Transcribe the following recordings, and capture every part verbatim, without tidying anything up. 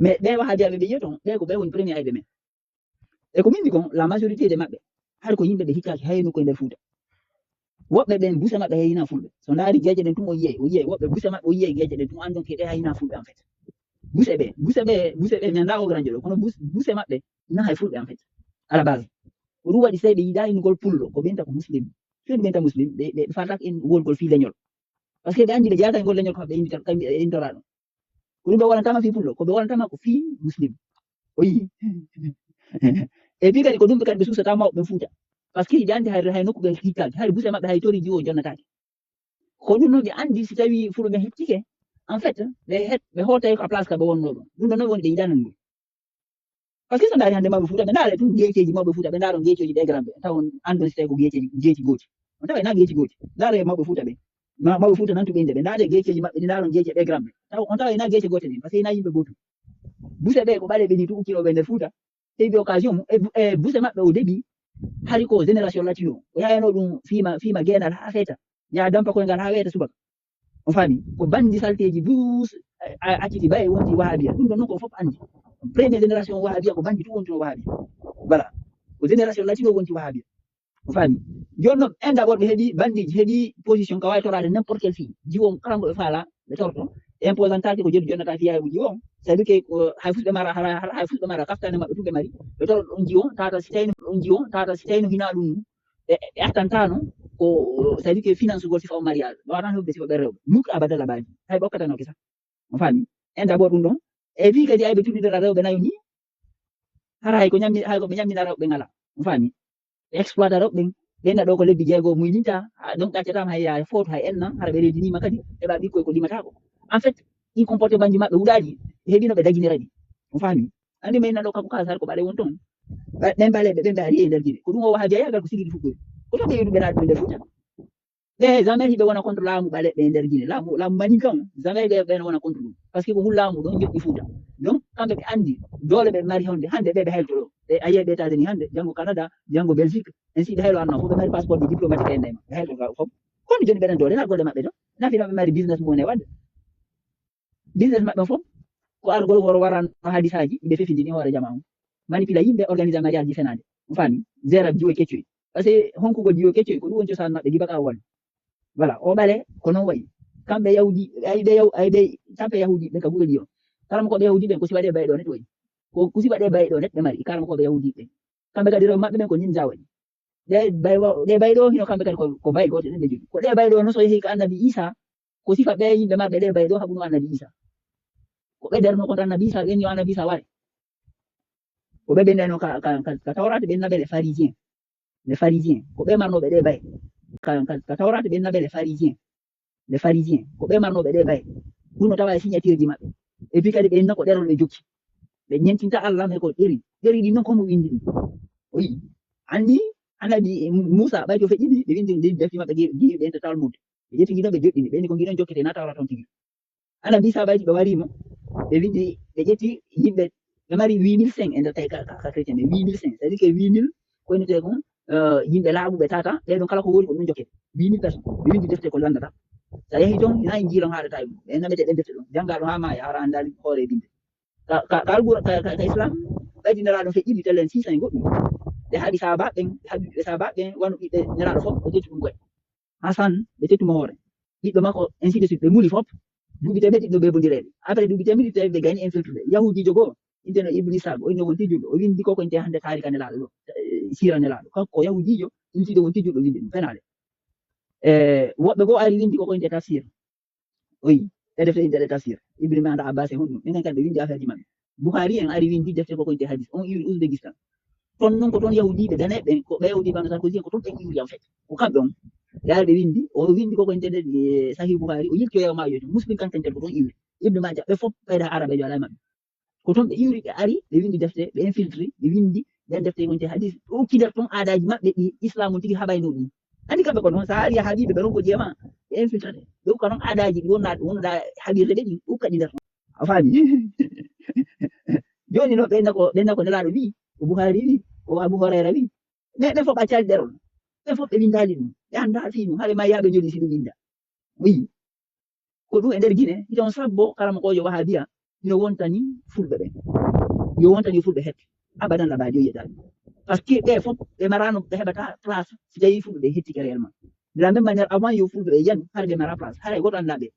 Mais ɓe wahabiyaɓe ɓe yiya ton, ɓe ko ɓe woni premier ayɓe men. E ko min mbi kon, la majorité de maɓɓe, har ko yimɓe ɓe hikkaaki hayno koye nder Fuuta. Woɓɓe ɓen buse maɓɓe hay hina fulɓe. So ndaari geeje ɗen tun o yiyay, o yiyay woɓɓe buse maɓɓe o yiyay geeje ɗen tun anndon ke ɗe hay hina fulɓe en fait. Buse ɓe, buse ɓe, buse ɓe mi annda o granjo ɗo, kono bus- buse maɓɓe hina hay fulɓe en fait. À la base. Ko ɗum waɗi sey ɓe yiɗa innugol pullo, ko ɓenta ko muslim. Fii ɓenta muslim, ɓe ɓe fatak en wongol fii leñol. Parce que ɓe anndi ɓe jaata e ngol leñol ko ɓe innitoraɗo. Ko ɗum ɓe wonantama fii pullo, ko ɓe wonantama ko fii muslim. O yii. E fii kadi ko ɗum ɓe kadi ɓe suusata mawɓe ɓe Fuuta. Parce que hiɓe anndi hay hay nokku ɓe hikkaaki, hay buse maɓɓe hay tori jiwo jonnataake. Ko ɗum noon ɓe anndi si tawi fulɓe ɓe hettike, en fait, ɓe het ɓe hootay ko a place ka ɓe wonnoo ɗum. Ɗum ɗon noon woni ɓe yiɗanan ɗum. Parce que so ndaari hannde mawɓe Fuuta, ɓe ndaara tun geeceeji mawɓe Fuuta, ɓe ndaaro geeceeji ɓe garamɓe, taw on anndon si tawi ko geeceeji geeci gooti. On tawa ena geeci gooti. Ndaaro e mawɓe Fuuta ɓe. Ma- Mawɓe Fuuta nantuɓe innde ɓe. Ndaare geeceeji maɓɓe ɗi ndaaron geece ɓe garamɓe. Taw on tawa ena geece goote ɗin, parce que ena yimɓe gootum. Buse ɓe ko ɓaleeɓe ni tu ukkirooɓe nder Fuuta. Heɓi occasion mum. E bu- e buse maɓɓe o deɓi hari ko génération latino. O yayano ɗum fiima fiima geenal haa feeta. Yaa dampa koyngal haa weeta subaka. On faami? Ko bandi salteeji bus a- a- acciti bay wonti wahabiya. Ɗum ɗon noon ko fof anndi. Première génération wahabiya ko bandi tu wontuno wahabiya. Voilà. Ko génération latino wonti wahabiya. On faami? Jooni noon en d'abord ɓe heɓi bandiiji, heɓi position ka waawi toraade n'importe quel fii. Jiwo on kala ngo ɓe faala ɓe torto. Imposantaaji ko joni jonnata fii hay jiwo on. C'est à dire que ko hay fus ɓe mara hara hara hay fus ɓe mara kaftane maɓɓe tun ɓe mari. Ɓe toro ɗon jiwo tata si tawino ɗon jiwo tata si tawino hina ɗum ɓe ɓe attantano ko c'est à dire que finance gol sifa o mariage. Ɓe watan heɓde sifa ɓe rewɓe. Muk abada la baaji. Hay ɓe okkatano kisa. On faami? En d'abord ɗum ɗon. E fii kadi ay ɓe tuddidata rewɓe nayo ni. Hara hay ko ñammi hay ko ɓe ñammina rewɓe ngala. On faami? Ɓe exploita rewɓe ɓen. Ɓen ɗo ko lebbi jeego muyninta. Donc ɗaccatama hay hay footo hay enna hara ɓe reedinima kadi heɓa ɓikkoy ko limataako. En fait, ɗi comportement ji maɓɓe huɗaaji heɓino ɓe daginira ɗi. On faami? Anndi men nanɗo kanko kalasar ko ɓaɗe won toon. Ɓen ɓaleeɓe ɓen ɓe ari e nder gine ko ɗum o wahabiya yagal ko sigidi fuɗɗori. Ko toon ɓe yeɗuɓe naɗuɓe nder fuuta. Ɓe jamais hiɓe wona contre laamu ɓaleeɓe e nder gine laamu laamu maninka on jamais ɓe ɓen wona contre ɗum. Parce que ko hun laamu ɗon joɗɗi fuuta. Donc kamɓe ɓe anndi doole ɓe mari honde hannde ɓe ɓe hayto ɗo. Ɓe a yiyay ɓe États-Unis hannde janngo Canada janngo Belgique. Ainsi ɓe haylo arno fof ɓe mari passeport ji diplomatique en nayma ɓe hayto fof. Kono joni ɓeɗen doole na golle maɓɓe to? Nafino ɓe mari business mum ne waɗde. Business maɓɓe fof ko argol woro warano hadisaaji ɓe fefindini hoore jama on. Manipula yimɓe organisa mariage ji fenaande. On faami? Gera jiwo keccoy. Parce que honkugol jiwo keccoy ko ɗum woni cosaan maɓɓe gibaka won. Voilà o ɓale ko noon wayi. Kamɓe yahudi ay ɓe yaw ay ɓe kamɓe yahudi ɓe ka gureji on. Kala mo ko ɓe yahudi ɓen ko si waɗe bayɗo net wayi. Ko ko si waɗe bayɗo net ɓe mari kala mo ko ɓe yahudi ɓen. Kamɓe kadi rew maɓɓe ɓen ko ninja wayi. Ɗe bay ɗe bay ɗo hino kamɓe kadi ko bay goto ɗen ɓe jogi ko ɗe bay ɗo no so yehi ka annabi isa. Ko sifa ɓe yimɓe maɓɓe ɗe bay ɗo haɓuno annabi isa. Ko ɓe darno konta annabi isa ɓen yo annabi isa ware. Ko ɓe ɓe ndeno ka ka ka tawrata ɓen naɓe les pharisiens. Les pharisiens ko ɓe marnoɓe ɗe bay. Ka ka tawrata ɓen naɓe les pharisiens. Les pharisiens ko ɓe marnoɓe ɗe bay. Ɗum no tawa e signature ji maɓɓe. Et puis kadi ɓe inna ko ɗerol ɓe jokki. Ɓe ñentinta allah mais ko ɗeri ɗeri ɗin noon komo windi ɗum. O yii anndi annabi moussa ɓay to feƴƴini ɓe windi ndi defti maɓɓe giɗo ɓe enta talmud. Ɓe ƴetti giɗon ɓe joɗɗini ɓe inni ko giɗon jokkete na tawra toon tigi. Annabi isa ɓay to ɓe warimo ɓe windi ɓe ƴetti yimɓe ɓe mari huit mille cinq e nder tawi ka chrétien ɓe huit mille cinq c'est à dire que huit mille koynete kon yimɓe laaɓuɓe tata ɓe ɗon kala ko woni ko ɗum jokkete huit mille personnes ɓe windi defte ko landata. Sa yehi toon hina en jiilon haɗata e ɗum ɓe namete ɓen defte ɗon jannga ɗum ha ma yahara anndali hoore e binde. Ka ka ka alqura ka ka ka islam ɓaydi nelaaɗo feƴƴiɗi tellen six cent e goɗɗum. Ɓe haaɗi saabaaɓe ɓen ɓe haaɗi ɓiɓɓe saabaaɓe ɓen wano ɓiɓɓe nelaaɗo fof ɓe ƴetti ɗum koye hasan ɓe ƴettuma hoore ɓiɓɓe makko ainsi de suite ɓe muli fof. Duuɓi temeɗɗi ɗo ɓe bondireɓe après duuɓi temeɗɗi tawi ɓe gayni infiltré yahudijo goo. Inteno ibnu isaaq o inno wonti julɗo o windi koko inte hannde taarika nelaaɗo ɗo. Siira nelaaɗo kanko ko yahudijo intiɗo wonti julɗo windi ɗum fenaale. E woɓɓe goo ari windi koko inte tafsir. Oyi e defte intere tafsir ibri manda abbas e honɗum minen kadi ɓe windi affaire ji maɓɓe. Bukhari en ari windi defte koko inte hadis on iwi uzbekistan. Toon noon ko toon yahudiɓe daneɓe ɓen ko ɓe yahudi bano sarkozy en ko toon ɓe iwri en fait. Ko kamɓe on yaari ɓe windi o windi koko inte nder sahih bukhari o yilti o yaw ma yoto muslim kanko enter ko toon iwri. Ibnu maja ɓe fof ɓeyda arabejo ala e maɓɓe. Ko toon ɓe iwri ɓe ari ɓe windi defte ɓe infiltri ɓe windi ɓen defte gonte hadis ɓe ukki nder toon aadaji maɓɓe ɗi islam on tigi haɓayno ɗum. Anndi kamɓe ko noon sa ari a haɓiɓe ɓe ronko jiyama ɓe infiltrate ɓe ukka noon aadaji ɗi wonnaɗo wonnoɗa haɓirde ɓe ɗi ukka ɗi nder toon. A faami? Joni noon ɓenna ko ɓenna ko nelaɗo wi ko buhari wi ko abu horayra wi. Mais ɓe fof ɓa cali ɗerol ɓe fof ɓe windali ɗum ɓe annda fi ɗum haɓe ma yaɓe joni si ɗum winda. Wi ko ɗum e nder gine hito on sabbo kala mo kojo wahabiya. no wontani fulɓe ɓen, yo wontani fulɓe hetto. Abadan la bajo yedal. Parce que ɓe fof ɓe marano ɓe heɓata place si tawi fulɓe ɓe hettike réellement. De la même manière, avant yo fulɓe ɓe yan hare ɓe mara place, hare goto annda ɓe.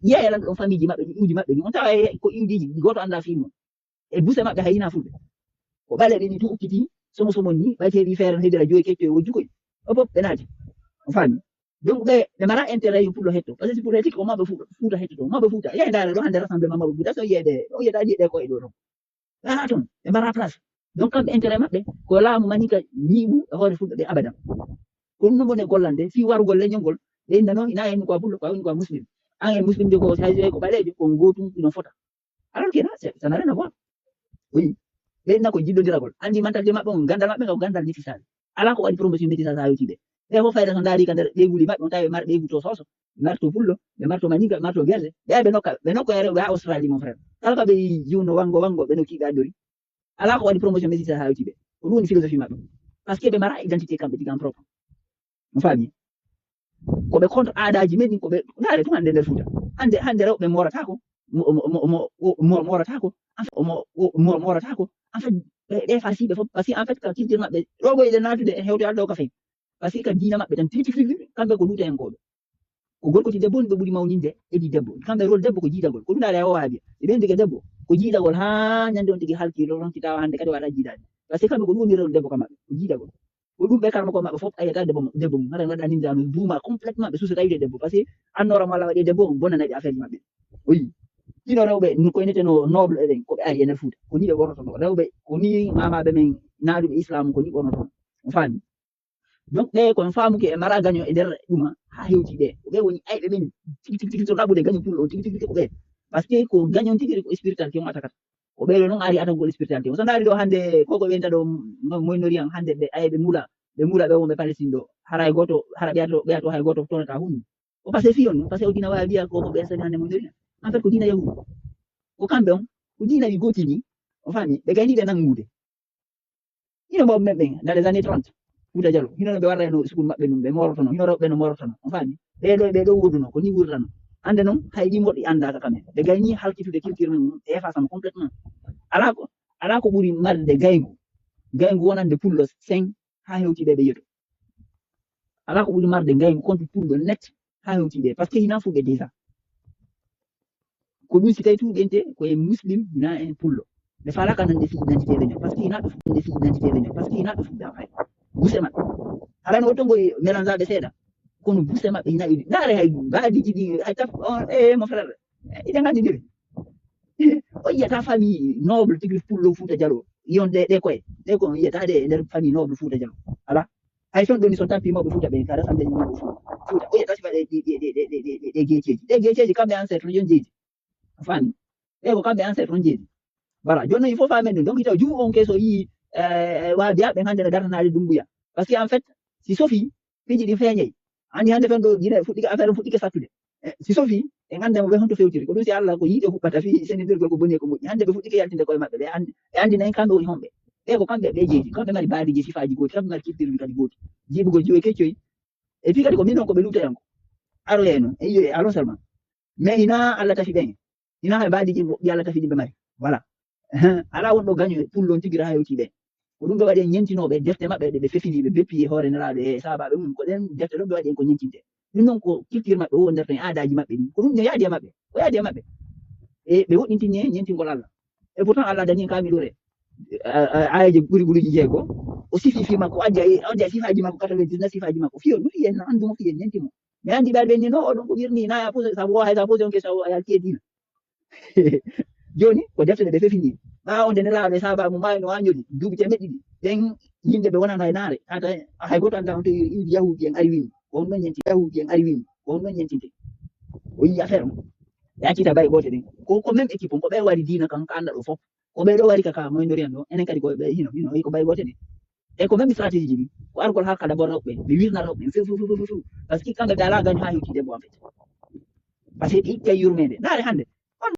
Yeeya lan ɗon famille ji maɓɓe ɗi iwdi maɓɓe ɗi on tawa ko iwdiji ɗi goto annda fii mum. E buse maɓɓe hay ina fulɓe, ko ɓaleeɓe ni to ukkiti, somo somo ni ɓayteeɗi feere no heddira joyi kecco e wojju koy. O fof ɓe naati. O faami. Donc ɓe ɓe mara intérêt yo pullo hetto, parce que si pullo hettike ko maɓɓe fuuta fuuta hettoto maɓɓe fuuta yeeya ndaara ɗo hannde rassemblement maɓɓe fuuta so yeede o yiyata ɗiɗe ko e ɗo ɗon. Ala toon ɓe mbaɗa place. Donc kamɓe intérêt maɓɓe ko laamu manika ñiiɓu e hoore fulɓe ɓe abadan. Ko ɗum no bone gollande fii warugol leñol ngol. Ɓe innano ina en ko a pullo ko a woni ko a muslim. An e muslim de ko hay ko ɓaleejo ko gootum ino fota. Alors que na ça n'a rien à voir. Oui. Ɓe inna ko jiɗɗodiragol andi mentalité maɓɓe on gandal maɓɓe ko gandal métissage. Ala ko waɗi promotion métissage ha yewti ɓe. Ɓe fof fayda so ndaari ka nder ɓeyguli maɓɓe on tawi ɓe mara ɓeygu to soso, ɓe marto pullo, ɓe marto maninga, ɓe marto gelle. Ɓe ɓe nokka ɓe nokka e rewɓe ha Australie mon frère. Kala ko ɓe yi jiwno wango wango ɓe nokki ɓe addori. Ala ko waɗi promotion métissage ha yewti ɓe. Ko ɗum woni philosophie maɓɓe. Parce que ɓe mara identité kamɓe tigi en propre. On faami. Ko ɓe contre aadaji men ɗin ko ɓe ndaare tun hannde nder Fuuta. Hannde hannde rewɓe moratako mo mo mo mo mo moratako. En fait mo mo moratako. En fait ɓe ɓe fasiɓe fof parce que en fait ka culture maɓɓe ɗo ɓoyɗe natude e hewtoyal ɗo ka fay. Parce que ka diina maɓɓe tan tigi tigi tigi kamɓe ko luuta hen koɓe. Ko gorko ti debbo on ɓe ɓuri mawninde edi debbo kamɓe rôle debbo ko jiidagol ko ɗum ndaare o waabi ɓe ɓen tigi debbo ko jiidagol ha ñande on tigi halki ɗo ronki tawa hannde kadi waɗa jiidaade. Parce que kamɓe ko ɗum woni rôle debbo ka maɓɓe ko jiidagol. Ko ɗum ɓe karma ko maɓɓe fof ayata debbo debbo mum hara waɗa ninja no duuma complètement ɓe suusa tawi debbo parce que annora mo Allah waɗi debbo on bonana ɓe affaire maɓɓe. O yi hino rewɓe koyneteno noble eɗen ko ɓe ari e nder Fuuta ko ni ɓe ɓornotono rewɓe ko ni mamaɓe men naaduɓe islam ko ni ɓornotono. On faami. Donc ɓe kon faamuke e mara gaño e nder ɗuma ha hewti ɓe ko ɓe woni ayɓe ɓen tigi tigi tigi to ɗaɓɓude gaño pullo on tigi tigi ko ɓe. Parce que ko gañon tigi ko spiritualité on attaquata. Ko ɓeɗo noon ari attaque gol spiritualité on so ndaari ɗo hannde koko ɓe nta ɗo moynori an hannde ɓe ayɓe mula ɓe mula ɓe wonɓe Palestine ɗo hara e goto hara ɓeyato ɓeyato hay goto tonata hunde. Ko parce que fiyon ɗum parce que o dina wawi mbiya koko ɓe sani hannde moynori an en fait ko dina yahudi. Ko kamɓe on ko dina wi gotini. O faami ɓe gayni ɓe nanngude. Hino mawɓe men ɓen dans les années trente Fuuta Jalo hino no ɓe warrayno sukun maɓɓe ɗum ɓe morotono hino rewɓe no morotono on faami. Ɓeɗo ɓeɗo wuurduno ko ni wuurtano. Hannde noon hay ɗi moɗɗi anndaka kamen ɓe gayni halkitude culture men mum e efasama complètement. Ala ko ala ko ɓuri marde gayngu gayngu wonande pullo cinq ha hewti ɓe ɓe yeto. Ala ko ɓuri marde gayngu contre pullo net ha hewti ɓe parce que hina fuɓe déjà. Ko ɗum si tawi tuuɓente ko e muslim hina en pullo. Ɓe falaka nande fi identité leñol parce que hina ɓe fuɗɗande fi identité leñol parce que hina ɓe fuɗɗa fay buse maɓɓe. Harano o tongo mélangeaɓe seeɗa kono buse maɓɓe hina iɗi ndaare hay mbaadiji ɗi hay taf e mon frère. Iɗen nganndi ndiri o yiyata famille noble tigi pullo Fuuta Jalo yon ɗe ɗe koye ɗe ko yiyata ɗe e nder famille noble Fuuta Jalo. Ala hay ton ɗoni so tampi mawɓe Fuuta ɓe kara sambe mawɓe Fuuta Fuuta o yiyata sifa ɗe ɗe geeceji ɗe geeceji kamɓe ancêtre yon jeeji. Fami ɓe ko kamɓe ancêtre on jeeji. Voilà joni non il faut famen ɗum donc itaw juu on keso yii wabiyaɓe hannde no dartanaade ɗum mbuya. Parce que en fait si sofi piiji ɗi feeñey anndi hannde fen ɗo gine fuɗɗike affaire on fuɗɗike sattude. Si sofi en annda mo ɓe honto fewtiri ko ɗum si Allah ko yiiɗe huɓɓata fii sendirgol ko boni e ko moƴƴi hannde ɓe fuɗɗike yaltinde koye maɓɓe ɓe anndi ɓe anndi nayi kamɓe woni honɓe. Ɓe ko kamɓe ɓe jeeji kamɓe mari baadiji sifaaji gooti kamɓe mari culture kadi gooti. Jiiɓugol jiwe keccoy. Et puis kadi ko min on ko ɓe luutoyanko aroyay noon e yiyoy alon seulement. Mais hina Allah tafi ɓen hina hay baadiji moƴƴi Allah tafi ɗi ɓe mari. Voilà. Ala wonɗo gaño e pullon tigi ra hewti ɓen. Ko ɗum ɓe waɗi en ñentinoɓe defte maɓɓe ɗe ɓe fefini ɓe beppi e hoore nelaaɓe e saabaaɓe mum ko ɗen defte ɗon ɓe waɗi en ko ñentinde. Ɗum noon ko culture maɓɓe o nder ton e aadaaji maɓɓe ɗin ko ɗum no yaadi e maɓɓe ko yaadi e maɓɓe. E ɓe woɗɗintini en ñentingol Allah. E pourtant Allah dañi en kaami ɗore. Ayeje ɓuri ɓuluji jeego o sifi fi makko addi addi sifaaji makko quatre-vingt-dix-neuf sifaaji makko fiyo no fiyen no anndu mo fiyen ñenti mo. Mi anndi ɓe ɓenni no oɗon ko wirni na ya pose sabu o hay sa pose on ke sabu a yalti e diina. Joni ko defte ɗe ɓe fefini ɓaawo nde nelaaɓe saabaamu maayi no waañodi duuɓi temeɗɗe ɗiɗi ɓen yimɓe ɓe wonano e naare hata hay goto annda on to iwdi yahudi en ari wini ko on ɗon ñenti yahudi en ari wini ko on ɗon ñentinte. O yii affaire on ɓe accita bay goote ɗen ko ko même équipe on ko ɓe wari diina kan ka annda ɗo fof. Ko ɓe ɗo wari kaka moyndori en ɗo enen kadi ko ɓe hino hino ko bay goote ɗen. E ko même stratégie ji ɗi ko argol harka d'abord rewɓe ɓe wirna rewɓe ɓen few few few few parce que kamɓe ɓe ala gaño ha hewti debbo en fait. Parce que ɓe ittay yurmede ndaare hannde